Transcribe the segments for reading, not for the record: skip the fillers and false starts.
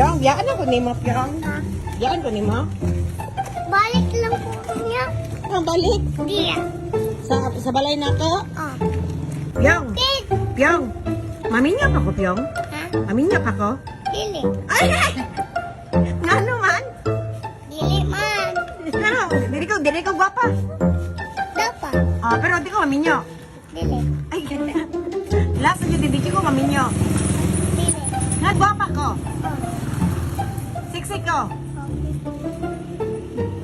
Pyong, biyaan ako nimo, Pyong. Biyaan ko nimo. Balik lang po niya. Ang balik Diya. sa balay nako. Oh. Pyong, Pig. Pyong. Maminyo pa ko, Pyong. Ha? Maminyo pa ko. Dili. Ay, ay! Ngano man? Dili man. Ngano, dili ko gwapa. Dapat. Ah, pero di ko maminyo. Dili. Ay, last na yun, di ko maminyo. Dili. Nga gwapa ko. Oh. Sexy ko. Oh.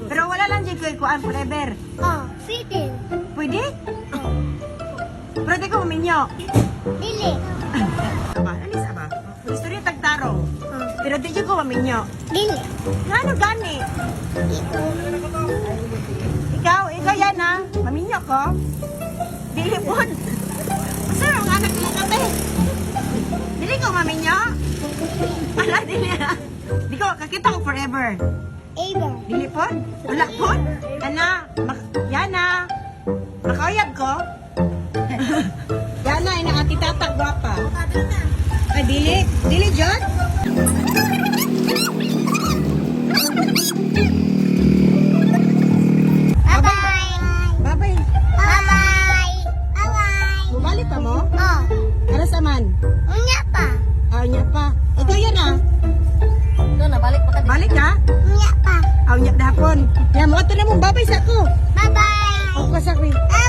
Pero wala lang dyan ko ikuan forever. Oh. Pwede. Pwede? Oh. Pero di ko maminyo. Dili. Aba, alis aba. Istorya tagtarong. Oh. Pero di ko maminyo. Dili. Ngano gani? Ito. Ikaw yan ha. Maminyo ko. Dili po. Basta ang anak mo kate. Dili ko maminyo. Ala, dili ha. Di ko, kakita ko forever. Ava. Dili po. Wala po. Ana, Yana. Makauyab ko. Yana, ina ati tata, gwapa. Ay, dili. Dili, John? Bye-bye. Bye-bye. Bye-bye. Bye-bye. Bumalik pa mo? Oh. Ano sa man? Unya pa. Ayaw niya pa. Ikaw yan ah. Ito na, balik pa ka. Balik ka? Unya pa. Ayaw niya dahapon. Yan mo, ato na mong babay sa ako. Bye-bye. Ako sa ako. Ah.